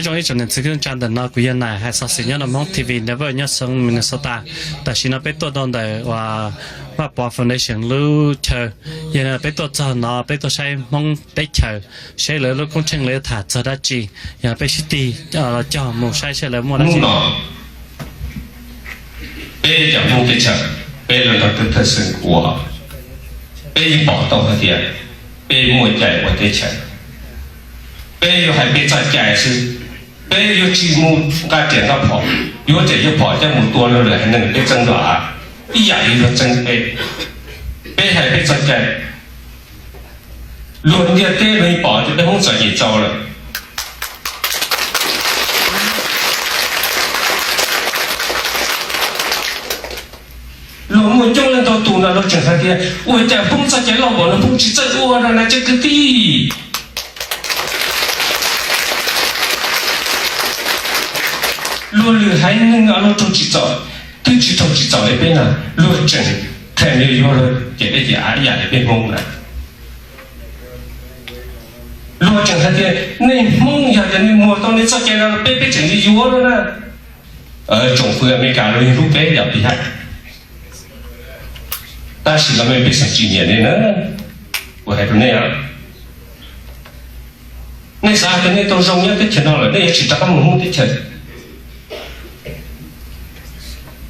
Zoo ib tsoom niam txiv kwv tij neej tsa, ntawm no kuv yog Nais hais xov xwm nyob rau Hmoob T V Never nyob xeev Minnesota. Tam sim no peb tuaj rau ntawm uas Vaj Pov Foundation lub chaw. Yog li no peb tuaj txog no peb tuaj saib Hmoob teb chaws, saib lawv lub koob tsheej lawv yuav tham txog dab tsi. Yog no peb sib tig los cog mus saib saib lawv muaj dab tsi. Peb cov Hmoob teb chaws, peb los nrog tus thawj xeem ua, peb yeej pom tau hais tias peb muaj cai ua teb chaws. Peb yuav hais peb txoj cai xwb, peb yuav tsis mus nqa riam nqa phom, yuav riam yuav phom coj mus tua rau lwm haiv neeg peb txeeb dua av, ib yam li luag txeeb peb. Peb hais peb txoj cai, luag ntiaj teb luag yeej pom tias peb Hmoob txom nyem txaus lawm. Luag muaj coob leej ntau tus no luag tseem hais tias ua cas Hmoob txoj cai loj npaum no Hmoob tsis txawj ua no na cov kwv tij. Luag lwm haiv neeg luag raug tsim txom, twb tsis raug tsim txom li peb na, luag tseem thaij me yuav luag ces peb ces av ib yam li peb Hmoob na. Luag tseem hais tias nej Hmoob yog tias nej muag tau nej txoj cai no peb peb tseem yuav yuav no na. Tsoom fwv Amelikas luag yeej hlub peb yam li hais, tab sis los mej peb xeem tsis nyiam nej na. Kuv hais rau nej, nej xav hais tias nej tau zoo nyob teb chaws no lawm nej yuav tsis rov qab mus Hmoob teb chaws.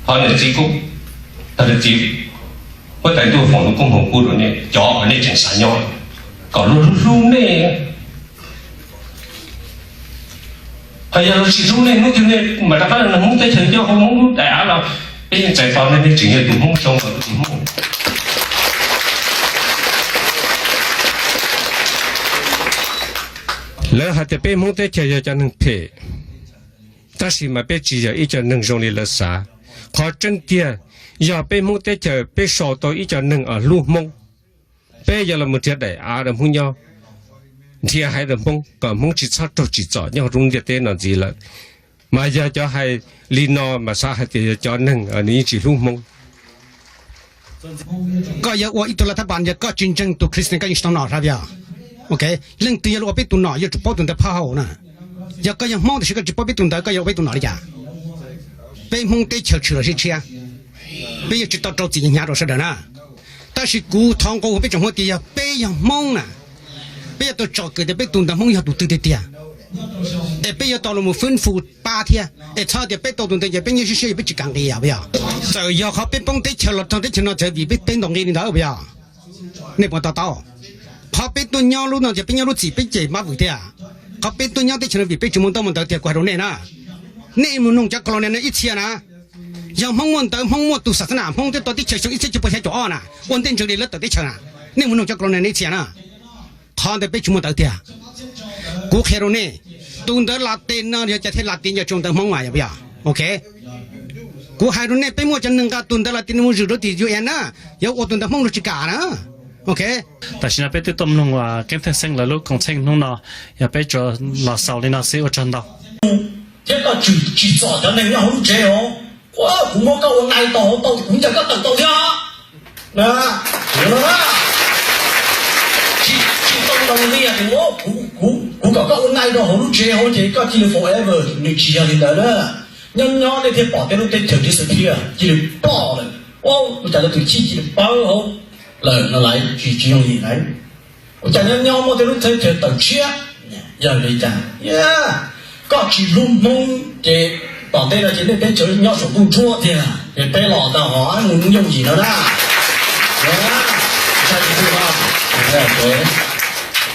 Qhov niam txiv kuj, tag niam txiv, huab tais ntuj foom lub koob hmoov pub rau nej cov uas nej tseem xav nyob, kom luag hlub hlub nej. Ho yog luag tsis hlub nej, hnub twg nej mam rov qab los Hmoob teb chaws nyob hauv Hmoob lub daim av los, peb yeej txais tos nej, nej tseem yog tus Hmoob zoo los tus Hmoob. Lawv hais tias peb Hmoob teb chaws yog cov neeg phem, tab sis mas peb tsis yog ib co neeg zoo li lawv xav. Qhov tseeb tiag, yog peb Hmoob teb chaws peb sau tau ib co neeg uas hlub Hmoob, peb yuav los mus nrhiav daim av rau Hmoob nyob, nrhiav haiv rau Hmoob kom Hmoob tsis txhob raug tsim txom nyob hauv lub ntiaj teb no ntxiv lawm. Mas yog cov hais li no mas xav hais tias yog cov neeg nws yeej tsis hlub Hmoob. Koj yuav ua ib tug lav thab pas, yog koj tsis ntseeg tus Christian koj yeej tsis tau nom hab yog. Ok, leej twg yog los ua peb tus nom yuav tsum paub tus ntawd phab hau na. Yog koj yog Hmoob tiam sis koj tsis paub peb tus ntawd koj yuav ua peb tus nom li cas? Peb Hmoob teb chaws tshwm los sib tshiab, peb yuav tsis tau rau txim hnyav rau sawv daws na. Tab sis kuv thov nqua hu peb tsoom Hmoob tias yog peb yog Hmoob na, peb yuav tau tsom kwm tias peb tus ntawd Hmoob yog tus twg tiag tiag, es peb yuav tau los mus fwb fu pab thiab, es txhob tias peb tau tus ntawd ces peb nyob siab siab es peb tsis kam nqis yom. Txawm yog qhov peb poob teb chaws los txog teb chaws no txawm vim peb ntaus nqi li ntawd puas yog? Nej puas to taub? Qhov peb tuaj nyob lub no ces peb nyob lub txim peb ces mab vwm thiab. Qhov peb tuaj nyob teb chaws no vim peb tsis muaj ntaub muaj ntawv tiag, kuv hais rau nej na. Nej mus noog cov colonial no ib txhia na. Yog Hmoob muaj ntawv, Hmoob muaj tus xas xas nas, Hmoob twb tau teb chaws xyoo ib txhiab cuaj pua xya caum ob na, ua ntej ntseeg li lawv tawm teb chaws na. Nej mus noog cov colonial no ib txhia na. Qhov ntawd peb tsis muaj ntawv tiag. Kuv qhia rau nej, tus ntawv Latin no yog cov thiaj Latin yog tsis ua ntawv Hmoob mas yog puas yog? Ok. Kuv hais rau nej, peb muaj cov neeg nqa tus ntawv Latin mus zwm rau tim U N na, yuav ua tus ntawv Hmoob luag tsis kam na. Ok. Tam sim no peb twb tuaj mloog uas Keeb Theej Xeeb lawv lub koom txheej hnub no, yog peb tsuas los xaus li no xwb, ua tsaug ntau. Thiab koj tsis txom cov neeg nyob hauv lub tsev os. Kuv muab koj ua nai tau hauv tau, kuv ncaws koj tawm tau thiab. Tsis tau ntaus nqi tias kuv kom koj ua nai rau hauv lub tsev hauv ces koj cia li forever, nws tsis yog li ntawd na. Nyob nyob nej thiaj pom tej lub teb chaws disappear cia li ploj lawm. Ua cas lawv tus chij cia li pawv hauv lawm no lawv tsis tsis yooj yim lawm. Ua cas nyob nyob muaj tej lub teb chaws tawm tshiab, yog li cas? Koj tsis hlub Hmoob ces tom ntej no ces nej teb chaws nyob saum ntuj ntsuab tiag, ces peb los tau hov mus yooj yim no na.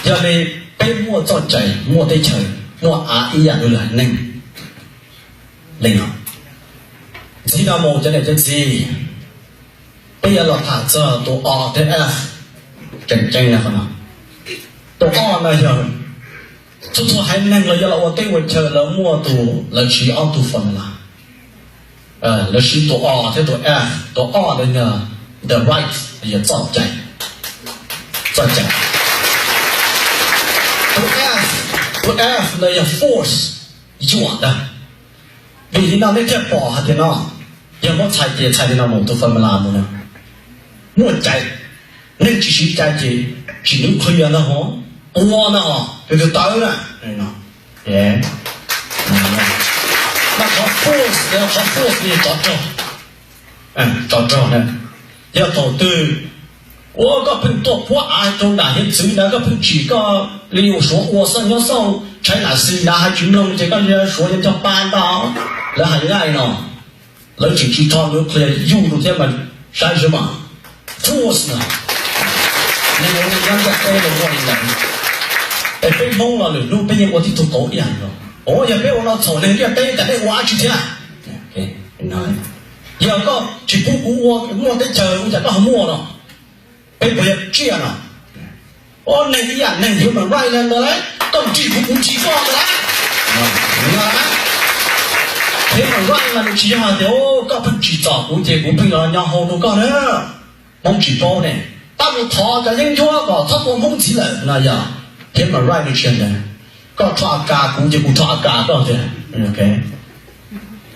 Yog li peb muaj txoj cai, muaj teb chaws, muaj av ib yam li lwm haiv neeg li no. Ntxiv no mus cov niam cov txiv, peb yuav los tham txog tus O thiab F. Tseem ceeb no, tus O no yog txhua txhua haiv neeg los yog los ua teb ua chaw lawv muaj tus, lawv siv ob tug formula. Lawv siv tus O thiab tus F. Tus O ntawd yog the right, yog txoj cai, txoj cai. Tus F, tus F ntawd yog force, yuam ntag. Vim li no nej thiaj pom hais tias no, yog muab txhais ces txhais li no mus tus formula mus no, muaj cai, neeg tsis siv cai ces tsis nuv qhia ntag hov, ua ntag hov, tus tawv na. Tus F, Qhov force ni tsov rog, tsov rog na. Yog thaum twg ua koj pheej tuaj puab av rau nram hiav txwv ntawd, koj pheej tsim koj li ua Suav ua xoj nyob xauj China Sea ntawd hais tsis mloog ces koj cia Suav yuav cog pa ntag. Lawv hais nqaij no, lawv tseem tsis tho nuclear yuj rau thiab mas, saib seb mas, force na. Neeg ua neej nyob ntiaj teb los ua li ntawd. Es peb Hmoob los lwm hnub peb yeej ua tib tug qauv iab no. Ua yog peb ua no txhaum neeg ntiaj teb cas nej ua dab tsi thiab? Yog koj tsis pub kuv ua, muaj teb chaws ua cas koj ho muaj no? Peb puas yog tsiaj no? Ua neeg ib yam neeg human right ntawd lauj, koj ntsim kuv kuv ntsim koj ntawd lauj. Human right mas nws tsis yog hais tias koj pheej tsim txom kuv ces kuv pheej los nyo hau rau koj na. Hmoob tsis paub ne, tab mus thov cov yeeb ncuab kom txhob tua Hmoob ntxiv lawm no yog human right nws tsis yog ntawd. Koj rho a kas kuv ces kuv rho a kas koj tiag.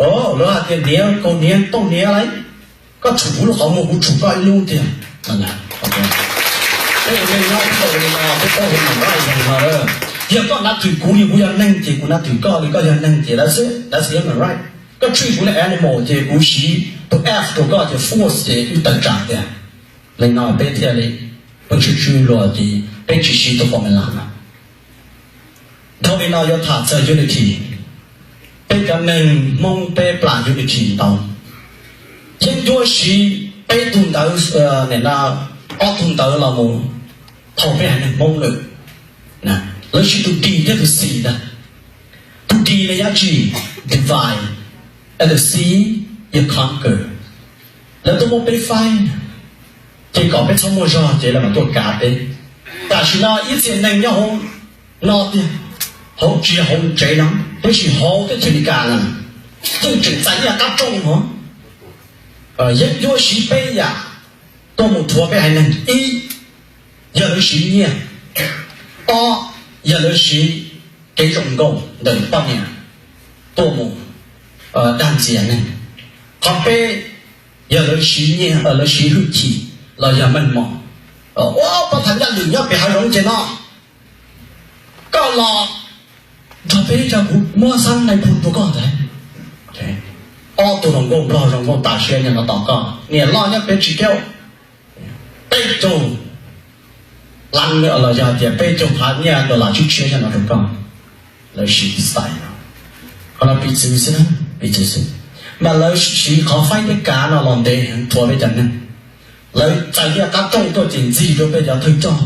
Lawv hais tias niav kaus hniav tauj hniav lauj, koj tshum kuv lub qhov muag kuv tshum koj ib lub tiag. Peb ua neej nyob peb tau li no, peb paub human right no. Yog koj nab twm kuv li kuv yog neeg ces kuv nab twm koj li koj yog neeg ces that's it, that's human right. Koj treat kuv li animal ces kuv siv tus F rau koj ces force ces wb tawm tsam tiag. Li no peb thiaj li pheej tswj tswj luag ces peb tsis siv tus formula no. Dhau li no yuav tham txog unity. Peb cov neeg Hmoob peb plam unity ntau. Yeeb ncuab siv peb tug ntawv, ob tug ntawv los mus thaum peb haiv neeg Hmoob lawm. Lawv siv tus D thiab tus C ntag. Tus D na yog dab tsi? Divide, tus C yog conquer. Lawv tuaj muab peb faib, ces kom peb txhob muaj zog ces lawv mam tuaj kav peb. Tam sim no ib txhia neeg nyob hauv no tiag, hauv tsev, hauv tsev no, tab sis hauv teb chaws Amelikas no yeej tseem txais nyiaj qab rooj hov. Yeeb ncuab siv peb yam tuaj mus rhuav peb haiv neeg. Ib, yog lawv siv nyiaj. Ob, yog lawv siv kev zoo nkauj ntawm poj niam tuaj mus dag ntxias neeg. Qhov peb, yog lawv siv nyiaj, lawv siv hwj chim los yog meej mom. Ua pov tham ncaj lwm nyob pem hav zoov ces no, koj los nrog peb cov, kuv muab xab nais phoo rau koj ntag. Ob tug hluas nkauj nplog zoo nkauj tas siab nyob no tos koj, niam loj nyob pem tsis kaub. Peb caug lab los yog tias peb caug phav nyiaj dollar tshiab tshiab nyob no rau koj. Lawv siv style no, qhov no piv txwv xwb, piv txwv xwb. Mas lawv siv qhov faib thiab kav no los ntev heev rhuav peb cov neeg. Lawv txais nyiaj qab rooj tuaj ces ntxig rau peb cov thawj coj,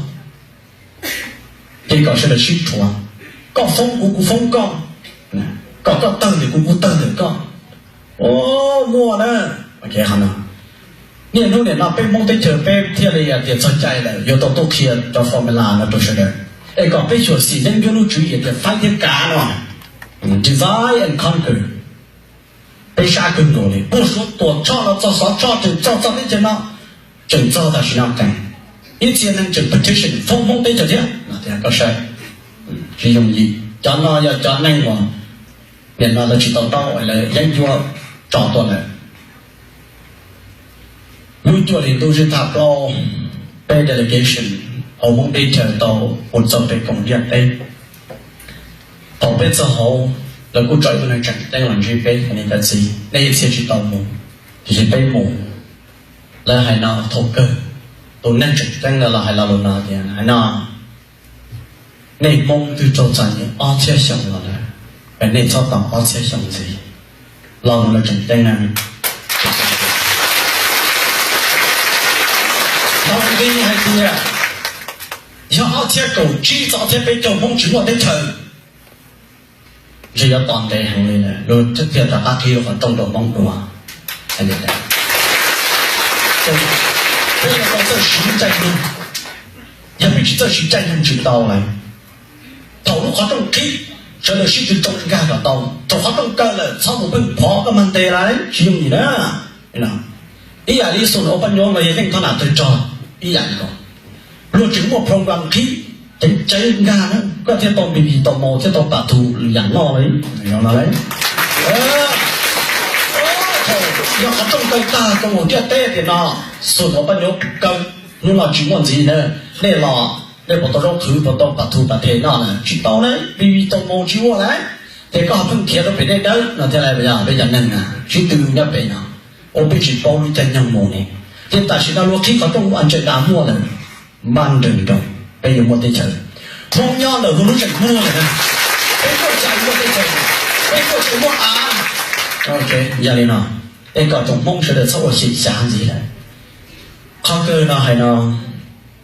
ces kom sawv daws sib rhuav, koj foob kuv, kuv foob koj, kom koj tawg ntawm kuv, kuv tawg ntawm koj. Muaj na. Niaj hnub nim no peb Hmoob teb chaws peb thiaj li hais tias txog caij lawm yuav tau tuaj qhia cov formula no rau sawv daws, es kom peb xyuam xim yeeb ncuab lub tswv yim tias faib thiab kav no, divide and conquer. Peb sab kawg nkaus li, puag Suav Tuam Tshoj los txog Xov Tshoj, tseem txog txoj teb chaws no, tseem txog tam sim no. Ib txhia neeg tseem petition foob Hmoob teb chaws thiab no tias koj saib, tsis yooj yim. Cov no yog cov neeg uas nim no lawv tsis tau taub, lawv yeeb ncuab tso tuaj lawm. Lub cuaj hlis ntuj xyoo thaj plaub, peb delegation hauv Hmoob teb chaws tau mus txog pem koom ntiaj teb. Thaum peb txog hauv, lawv kuj tso ib tug neeg tseem ceeb los ntsib peb hais li ntawd, txiv, nej ib txhia tsis tau mus, tiam sis peb mus. Lawv hais no thaum kawg, tus neeg tseem ceeb ntawd los hais lo lus no tias, hais no, nej Hmoob twb raug txom nyem ob txhiab xyoo los lawm, es nej txhob tos ob txhiab xyoo ntxiv, los mus lawv tseem ceeb na. Tau nqi hais tias yog ob txhiab kaum tsib txog ob txhiab peb caug Hmoob tsis muaj teb chaws, ntshe yuav tos ntev heev li, luag thiaj rov qab qhib qhov rooj rau Hmoob dua. Peb yuav tau txawj siv caij nyoog, yog peb tsis txawj siv caij nyoog tsis tau lawm. Thaum lub qhov rooj qhib, sawv daws sib tw rooj nkag kom tau, thaum qhov rooj kaw lawm txhob mus pheej phov koj mag ntes lawm, tsis yooj yim na. Ib yam li xu ua paj nyuv los yog yeej thoj nam tawg rog ib yam li ko. Luag tseem muaj program qhib ceev ceev nkag na, koj thiaj tau npis npis tau maus thiab tau pam thu lwm yam noj li no lauj. Yog qhov rooj kaw tag rau hauv ntiaj teb tias no, xu ua paj nyuv kaw, hnub no tsis muaj ntxiv na, nej los nej puas tau zaub qhwv, puas tau pam thu pam the noj na? Tsis tau na, npis npis tau maus tsis muaj lauj. Ces koj ho pheej khiav rau pem dej dawb no thiab lawm, peb cov neeg na sib tw nyob pem no, ua peb tsis paub lub caij nyoog mus ne. Ces tam sim no luag qhib qhov rooj ua ntses das muaj lawm, maj nrees nroos peb yuav muaj teb chaws. Hmoob nyob ntawm hu lub zeem muag lawm na, peb muaj txais muaj teb chaws, peb muaj txais muaj av. Yog li no, es kom tsoom Hmoob sawv daws txhob ua xyem xyav ntxiv lawm. Qhov kawg no hais no,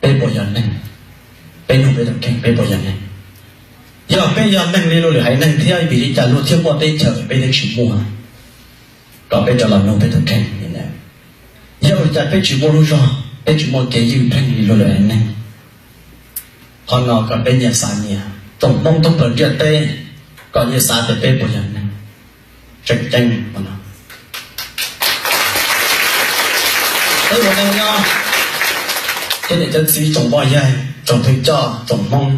peb puas yog neeg? Peb nug peb tus kheej, peb puas yog neeg? Yog peb yog neeg li luag lwm haiv neeg thiab vim li cas luag thiaj muaj teb chaws peb thiaj tsis muaj? Kom peb rov los nug peb tus kheej, yog ua li cas peb tsis muaj lub zog, peb tsis muaj kev ywj pheej li luag lwm haiv neeg? Qhov no kom peb nyias xav nyias, tsoom Hmoob thoob plaws ntiaj teb, kom nyias xav tias peb puas yog neeg tseem ceeb. Peb ua neeg nyob, cov niam cov txiv, tsoom poj yawg, tsoom thawj coj, tsoom Hmoob,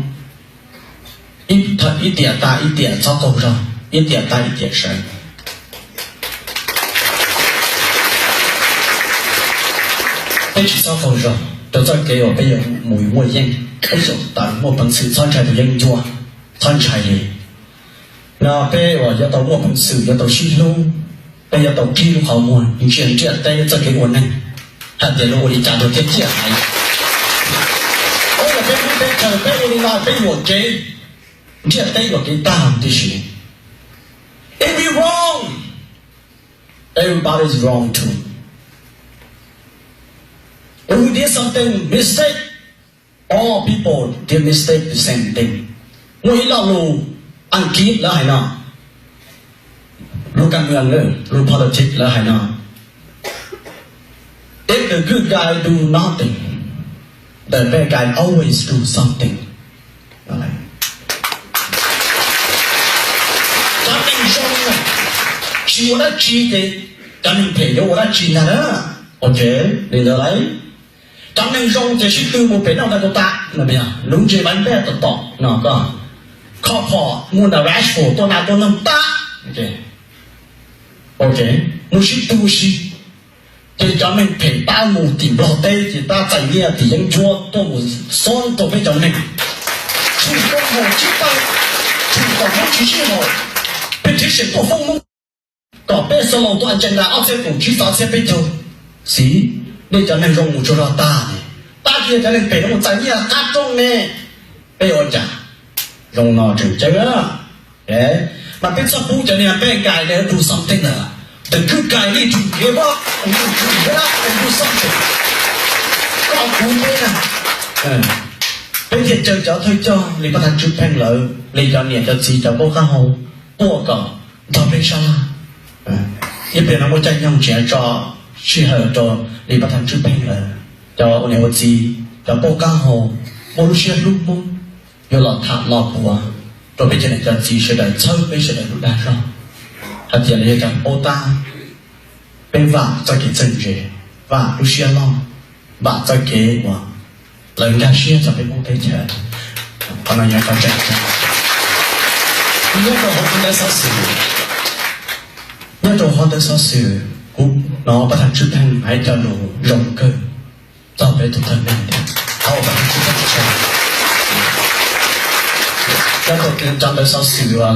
ib tiam tas ib tiam txhob qaug zog, ib tiam tas ib tiam sawv. Peb tsis txhob qaug zog rau txoj kev uas peb yuav mus muaj yeej, peb yuav tau muaj peev xwm txhob ntshai tus yeeb ncuab, txhob ntshai li. No peb uas yuav tau muaj peev xwm yuav tau sib hlub, peb yuav tau qhib lub qhov muag ntsia ntiaj teb txoj kev ua neeg, hais tias luag ua li cas luag thiaj ciaj heev. Peb ua peb lub teb chaws peb ua li no peb yuam kev, ntiaj teb yuam kev tag tib si. If we wrong, everybody is wrong too. If we did something mistake, all people did mistake the same thing. Muaj ib lo lus Askiv lawv hais no, lus kas mws, lus politics lawv hais no, if the good guy do nothing, the bad guy always do something. Cov neeg zoo tsis ua dab tsi ces cov neeg phem yuav ua dab tsi ntag na? Ok, li ntawd lauj. Cov neeg zoo ces sib tw mus pem noj tag kuv tas, lub ntses vaj npej tom tom no, koj kho phom mus nram Rashford tuaj nas tuaj noog tab, mus sib tw si. Ces cov neeg phem tab mus tim Nplog teb ces tab txais nyiaj tim yeeb ncuab tuaj mus xob rau peb cov neeg. Tshwm koom haum tsib taug, tshwm koom haum tsis sib haum, peb thiaj tuaj foob Hmoob kom peb xo laus tuaj a ntsees tas ob txhiab kaum tsib txog ob txhiab peb caug. Xij, nej cov neeg zoo mus tsaug zog tag, tab sis cov neeg phem no mus txais nyiaj qab rooj ne, peb ua cas? Zoo no tseem ceeb, mas peb txhob pub cov niag bad guy do something na. The good guy need to give up, need to get up and do something. Koj kuv peb na, peb thiaj caw cov thawj coj li Paj Thaj Tswv Pheej lawv, li cov niam cov txiv cov paub qab hau tuaj kom nrog peb sab laj. Ib pliag no muaj caij nyoog tseem tso sij hawm rau li Paj Thaj Tswv Pheej lawv, cov ua niam ua txiv cov paub qab hau, muaj lub siab hlub Hmoob, yuav los tham los puav rau peb cov niam cov txiv sawv daws txhawb peb sawv daws lub dag zog hais tias los yog cov paub tab, peb vam txoj kev txawj ntse, vam lub siab loj, vam txoj kev uas lawv nkag siab txog peb Hmoob teb chaws. Qhov no yog qhov tseem ceeb. Nyob rau hauv tawv xov xwm, nyob rau hauv tawv xov xwm, kuv hnov Paj Thaj Tswv Pheej hais cov lus zoo kawg txog peb tus thawj neeg thiab. Thaum Paj Thaj Tswv Pheej tshaj, nyob rau cov ntawv xov xwm uas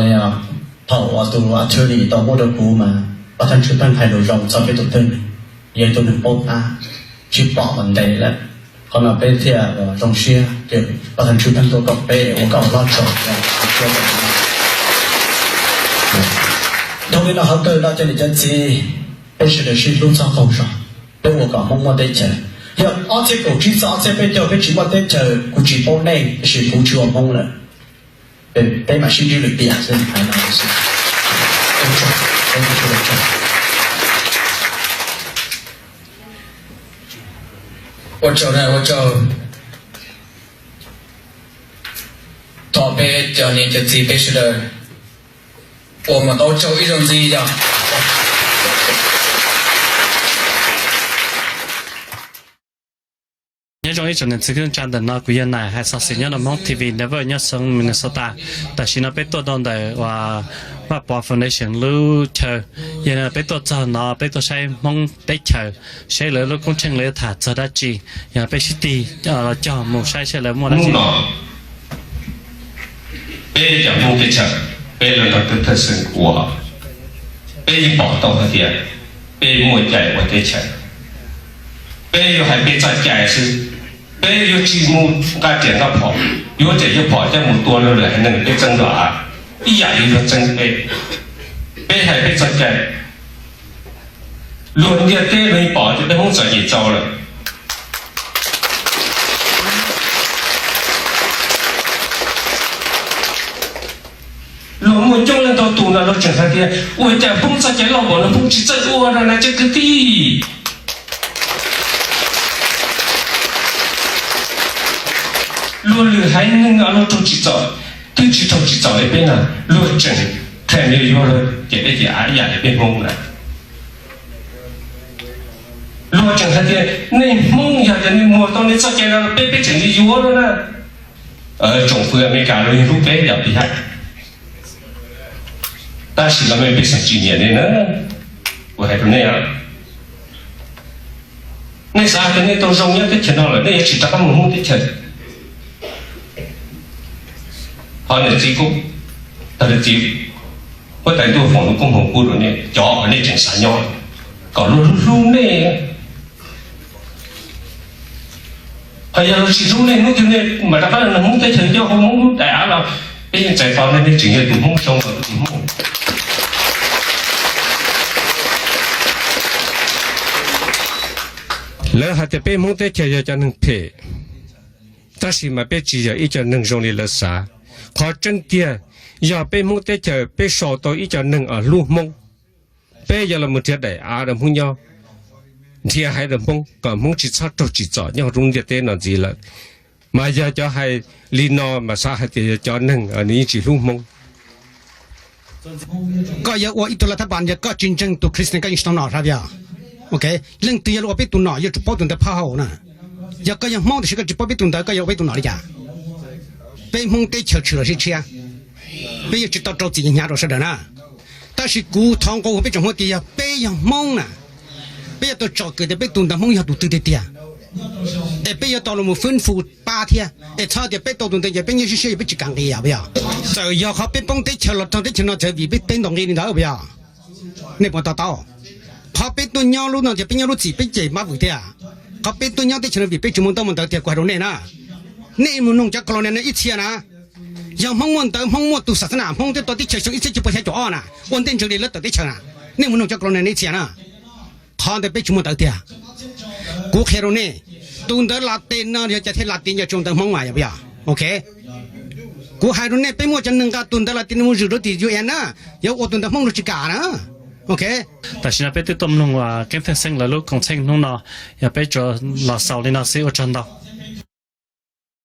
thaum uas tus attorney tau muab rau kuv mas Paj Thaj Tswv Pheej hais lus zoo txog peb tus thawj neeg, yog ib tug neeg paub tab, tsis pom mas ntev lawm. Qhov no peb thiaj zoo siab, Paj Thaj Tswv Pheej tuaj koom peb ua kauj hlob tsaug. Dhau li no qhov kawg no cov niam cov txiv, peb sawv daws sib hlub txhob qaug zog, peb ua kom Hmoob muaj teb chaws. Yog ob txhiab kaum tsib txog ob txhiab peb caug peb tsis muaj teb chaws, kuv tsis paub nej, tab sis kuv tsis ua Hmoob lawm. Peb mam sib ntsib lwm tiam xwb. Ua tsaug na, ua tsaug. Thov peb cov niam cov txiv peb sawv daws ua mus tau tsaug ib zaug ntxiv yog. Nyob zoo ib tsoom niam txiv kwv tij neej tsa, ntawm no kuv yog Nais hais xov xwm nyob rau Hmoob T V Network nyob xeev Minnesota. Tam sim no peb tuaj rau ntawm uas Vaj Pov Foundation lub chaw, yog li no peb tuaj txog no peb tuaj saib Hmoob teb chaws, saib lawv lub koob tsheej lawv yuav tham txog dab tsi. Yog no peb sib tig los cog mus saib saib lawv muaj dab tsi. Peb cov Hmoob teb chaws, Peb los nrog tub thawj xeem ua, peb yeej pom tau hais tias peb muaj cai ua teb chaws. Peb yuav hais peb txoj cai xwb, peb yuav tsis mus nqa riam nqa phom, yuav riam yuav phom coj mus tua luag lwm haiv neeg peb txeeb los av, ib yam li luag txeeb peb. Peb hais peb txoj cai, luag ntiaj teb luag yeej pom tias peb Hmoob txom nyem txaus lawm. Luag muaj coob leej ntau tus no luag tseem hais tias ua cas Hmoob txoj cai loj npaum no Hmoob tsis txawj ua no na tsoom kwv tij. Luag lwm haiv neeg no luag raug tsim txom, twb tsis raug tsim txom li peb no, luag tseem thaij me yuav luag ces peb ces av ib yam li peb Hmoob na. Luag tseem hais tias nej Hmoob yog tias nej muag tau nej txoj cai no peb peb tseem li yuav no na. Tsoom fwv Amelikas luag yeej hlub peb yog peb hais, tab sis los mej peb xeem tsis nyiam nej na. Kuv hais rau nej, nej xav hais tias nej tau zoo nyob teb chaws no lawm nej yuav tsis rov qab mus Hmoob teb chaws. Qhov niam txiv kuj, tag niam txiv, huab tais ntuj foom lub koob hmoov pub rau nej cov uas nej tseem xav nyob kom luag hlub hlub nej. Qhov yog luag tsis hlub nej hnub twg nej mam rov qab los Hmoob teb chaws nyob hauv Hmoob lub daim av los peb yeej txais tos nej, nej tseem yog tus Hmoob zoo los tus Hmoob. Lawv hais tias peb Hmoob teb chaws yog cov neeg phem, tab sis mas peb tsis yog ib co neeg zoo li lawv xav. Qhov tseeb tiag, yog peb Hmoob teb chaws peb sau tau ib co neeg uas hlub Hmoob, peb yuav los mus nrhiav daim av rau Hmoob nyob, nrhiav haiv rau Hmoob kom Hmoob tsis txhob raug tsim txom nyob hauv lub ntiaj teb no ntxiv lawm. Mas yog cov hais li no mas xav hais tias yog cov neeg nws yeej tsis hlub Hmoob. Koj yuav ua ib tug lav thab pas, yog koj tsis ntseeg tus Christian koj yeej tsis tau nom, leej twg yog los ua peb tus nom yuav tsum paub tus ntawd phab hau na. Yog koj yog Hmoob tiam sis koj tsis paub peb tus ntawd koj yuav ua peb tus nom li cas? Peb Hmoob teb chaws tshwm los sib tshiab, peb yuav tsis tau rau txim hnyav rau sawv daws na. Tab sis kuv thov nqua hu peb tsoom Hmoob tias yog peb yog Hmoob na, peb yuav tau tsom kwm tias peb tus ntawd Hmoob yog tus twg tiag tiag, es peb yuav tau los mus fwb fu pab thiab, es txhob tias peb tau tus ntawd ces peb nyob siab siab yog peb tsis kam nqis os. Txawm yog qhov peb poob teb chaws los raug teb chaws no txawm vim peb ntaus nqi li ntawd puas yog? Nej puas to taub? Qhov peb tuaj nyob lub no ces peb nyob lub txim peb ces mab vwm tiag. Qhov peb tuaj nyob teb chaws no vim peb tsis muaj ntaub muaj ntawv tiag, kuv hais rau nej na. Nej mus noog cov colonial no ib txhia na, yog Hmoob muaj ntawv, Hmoob muaj tus xas xas nas, Hmoob twb tau teb chaws xyoo ib txhiab cuaj puas xya caum ob na, ua ntej ntsees li lawv tawm teb chaws na. Nej mus noog cov colonial no ib txhia na. Qhov ntawd peb tsis muaj ntawv tiag. Kuv qhia rau nej, tus ntawv Latin no yog cov thiaj Latin yog tsis ua ntawv Hmoob mas yog puas yog? Ok, kuv hais rau nej, peb muaj cov neeg nqa tus ntawv Latin no mus zwm rau tim U N na, yuav ua tus ntawv Hmoob luag tsis kam na. Ok, tam sim no peb twb tuaj mloog Keeb Theej Xeeb lawv lub koom txheej hnub no, yog peb tsuas los xaus li no xwb, ua tsaug ntau.